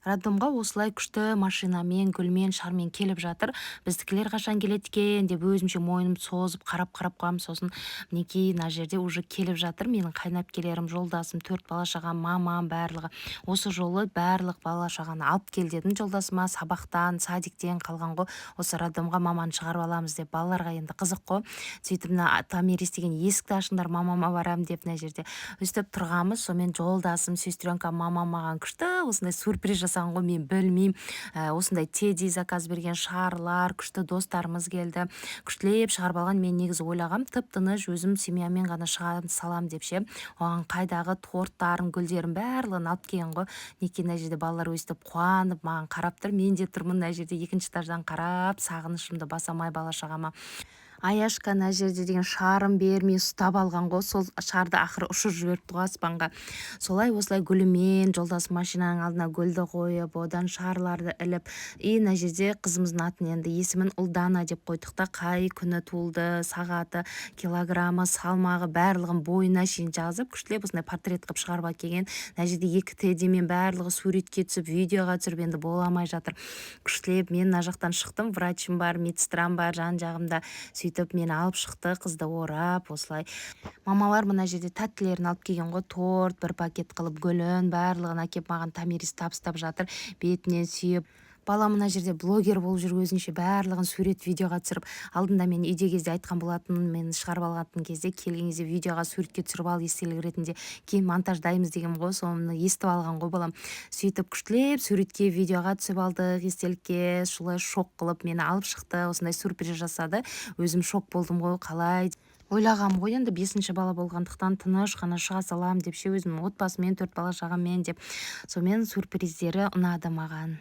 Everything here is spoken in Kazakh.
Роддомға осылай күшті машинамен, гүлмен, шармен келіп жатыр. Біздікілер қашан келеді екен деп өзімше мойнымды созып қарап-қарап қоямын. Сосын мінекей, мына жерде уже келіп жатыр менің қайынәпкелерім, жолдасым, төрт бала шағам, мамам, барлығы. Осы жолы барлық бала шағаны алып кел дедім жолдасыма. Сабақтан, садиктен қалған ғой, осы роддомға маманы шығарып аламыз деп. Балаларға енді қызық қой. Сөйтіп, мына Томирис деген «Есікті ашыңдар, мамама барамын» деп, мына жерде өстіп тұрғанбыз. Сонымен жолдасым, сестренкам, мамам маған күшті осындай сюрприз жасаған ғой, мен білмеймін. Осындай тедди заказ берген, шарлар, күшті достарымыз келді, күштілеп шығарып алған. Мен негізі ойлағам, тып тыныш өзім семьямен ғана шыға салам деп ше. Оған қайдағы торттарын, гүлдерін, барлығын алып келген ғой. Мінекей, мына жерде балалар өстіп қуанып маған қарап тұр. Мен де тұрмын мына жерде екінші этаждан қарап, сағынышымды баса алмай бала шағама. Аяшка мына жерде деген шарын бермей ұстап алған ғой. Сол шарды ақыры ұшырып жіберіпті ғой аспанға. Солай, осылай гүлімен жолдасым машинаның алдына гүлді қойып, одан шарларды іліп, и мына жерде қызымыздың атын, енді есімін Ұлдана деп қойдық та, қай күні туылды, сағаты, килограммы, салмағы, барлығын бойына шейін жазып, күштілеп осындай портрет қылып шығарып әкелген. Мына жерде екі теддимен барлығы суретке түсіп, видеоға түсіріп, енді бола алмай жатыр күштілеп. Мен мына жақтан шықтым, врачым бар, медсестрам бар жан жағымда. Сөйтіп мені алып шықты, қызды орап осылай. Мамалар мына жерде тәттілерін алып келген ғой, торт бір пакет қылып, гүлін, барлығын әкеліп, маған Томирис табыстап жатыр бетінен сүйіп. Бала мына жерде блогер болып жүр өзінше, барлығын сурет, видеоға түсіріп. Алдында мен үйде кезде айтқан болатынмын, мен шығарып алатын кезде, келген кезде видеоға, суретке түсіріп ал естелік ретінде, кейін монтаждаймыз деген ғой. Соны естіп алған ғой балам. Сөйтіп күштілеп суретке, видеоға түсіп алдық естелікке. Солай шок қылып мені алып шықты, осындай сюрприз жасады. Өзім шок болдым ғой. Қалай ойлағам ғой енді, бесінші бала болғандықтан тыныш қана шыға саламын деп ше, өзімнің отбасыммен, төрт бала шағаммен деп. Сонымен сюрприздері ұнады маған.